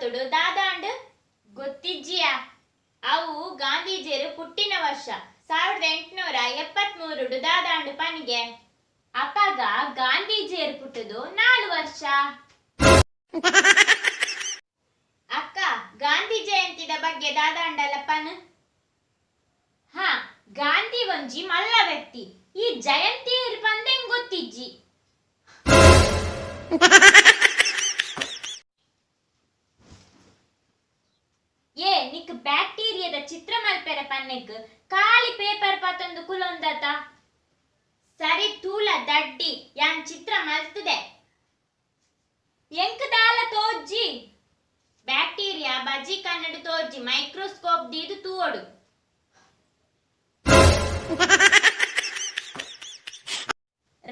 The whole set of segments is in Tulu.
ಒಂಬತ್ತುಡು ದಾದಾಂಡ್? ಗೊತ್ತಿಜ್ಜಿಯಾ? ಅವು ಗಾಂಧೀಜಿಯರು ಪುಟ್ಟಿನ ವರ್ಷ. 1873ಡು ದಾದಾಂಡ್ ಪನಿಗೆ? ಅಪಗ ಗಾಂಧೀಜಿಯರು ಪುಟ್ಟುದು 4 ವರ್ಷ. ಅಕ್ಕ, ಗಾಂಧಿ ಜಯಂತಿದ ಬಗ್ಗೆ ದಾದಾಂಡಲ ಪನ್. ಹಾ, ಗಾಂಧಿ ಒಂಜಿ ಮಲ್ಲ ವ್ಯಕ್ತಿ. ಈ ಜಯಂತಿ ಪಂದೆಂಗ್ ಗೊತ್ತಿಜ್ಜಿ. ಏ, ನಿಕ್ ಬ್ಯಾಕ್ಟೀರಿಯಾದ ಚಿತ್ರ ಮಲ್ಪೆರ ಪನ್ನೆಕ್ ಖಾಲಿ ಪೇಪರ್ ಪತೊಂದು ಕುಲೊಂದತ? ಸರಿ ತೂಲ ದಡ್ಡಿ, ಯಾನ್ ಚಿತ್ರ ಮಲ್ತದೆ. ಎಂಕ್ ದಾಲ ತೋಜ್ಜಿ. ಬ್ಯಾಕ್ಟೀರಿಯಾ ಬಜಿ ಕನ್ನಡ ತೋಜ್ಜಿ, ಮೈಕ್ರೋಸ್ಕೋಪ್ ದೀದು ತೂವೊಡು.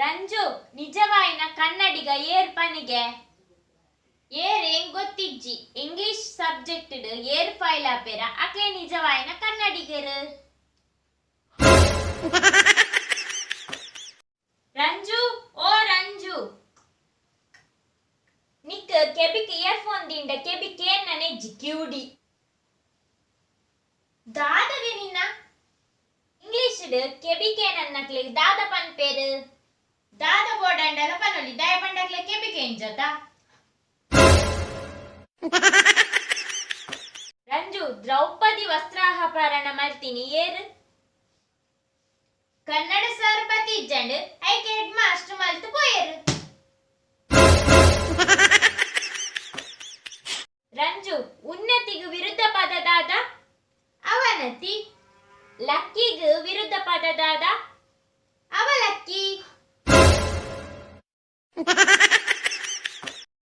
ರಂಜು, ನಿಜವಾಯಿನ ಕನ್ನಡಿಗ ಏರ್ ಪನಿಗೆ? ಏರ್ ಎಂಗ್ ಗೊತ್ತಿಜ್ಜಿ. ಇಂಗ್ಲಿಷ್ ಸಬ್ಜೆಕ್ಟ್ ಏರ್ ಫೈಲ್ ಆಪೇರ ಅಕ್ಲೆ ನಿಜವಾಯಿನ ಕನ್ನಡಿಗರು. ರಂಜು, ಓ ರಂಜು, ನಿಕ್ ಕೆಬಿಕ್ ಇಯರ್ಫೋನ್ ದಿಂಡ ಕೆಬಿ ಕೇನ್ನ ನೆಜ್ಜಿ ಕಿವುಡಿ. ದಾದಗೆ ನಿನ್ನ ಇಂಗ್ಲಿಷ್ ಕೆಬಿ ಕೇನನ್ನಕ್ಲೆ ದಾದ ಪನ್ಪೇರು? ದಾದ ಬೋಡಂಡಲ ಪನೊಲಿ, ದಾಯ ಪಂಡಕ್ಲೆ ಕೆಬಿ ಕೇಂಜತ? ರಂಜು, ದ್ರೌಪದಿ ವಸ್ತ್ರಾಪಹರಣ ಮಲ್ತಿನಿ ಏರ್? ಕನ್ನಡ ಸರ್ ಬತ್ತಿಜ್ಜಂಡ್, ಐಕ್ ಹೆಡ್ ಮಾಸ್ಟರ್ ಮಲ್ತು ಪೋಯೆರ್.